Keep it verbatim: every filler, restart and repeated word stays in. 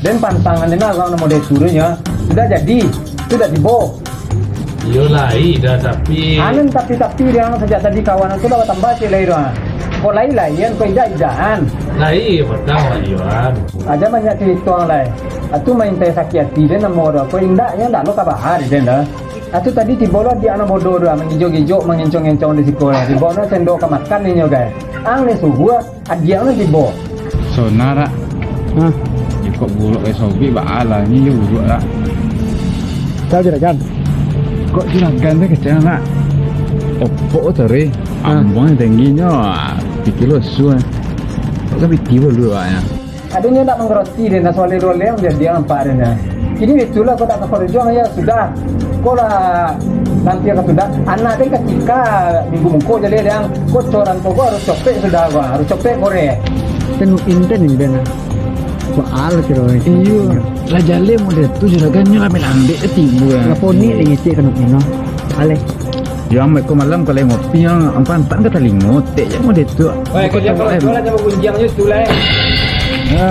Den pantang den lah urang namo Dek Surunyo. Sudah jadi, sudah tibo. Iyo lai dah, tapi Anan tapi-tapi den sajak tadi kawan tu lah batambah ciek lai doh. Kok lai-laian, kok idak-idakan. Lai patang lah iyo an. Aja banyak carito ang lai. Atu main tai sakik ati den namo doh. Kok indak, yo ndak lo kabaa den doh. Atu tadi tibo lo adiak nan bodoh doh, mangijo-gijo, mangencong-ngencong di siko lah. Tibo no sendok ka makan inyo, gai. Ang ni subuah. Adiak mah tibo. Sonar, Rak. Hah? Yo, kok buruak kayak sobik, baa lah. Ni yo buruak, Rak. Tahu juragan? Kok juragan teh kecil, Rak? Opok tu, Ri. Hah? Ambuang tingginyo, ah, pikir lo su, ah. Kok kan piti dulu, Rak, ya? Adonyo ndak mangaroti deh, nah, soleh-soleh jadi nampak deh, nah. Kini itulah kau tak kaparujuang, ya sudah. Kau lah lampir ka sudah. Anak den katika minggu muko jaleh dang. Kau coran kau, kau harus copek sudah kau, harus copek kore. Ten inten ni ben. Soal kiro ni. Iyo, lah jaleh model tu juragan nyo lambek-lambek ka tibo, ya. Lah ponik deh ngecek kena kena. Aleh. Yo, amai ko malam kalau ngopi yang ampan-ampan ka talingo, tek je model tu. Weh, kau jangan, kau jangan bagunjiang je tu lah, eh. Ya.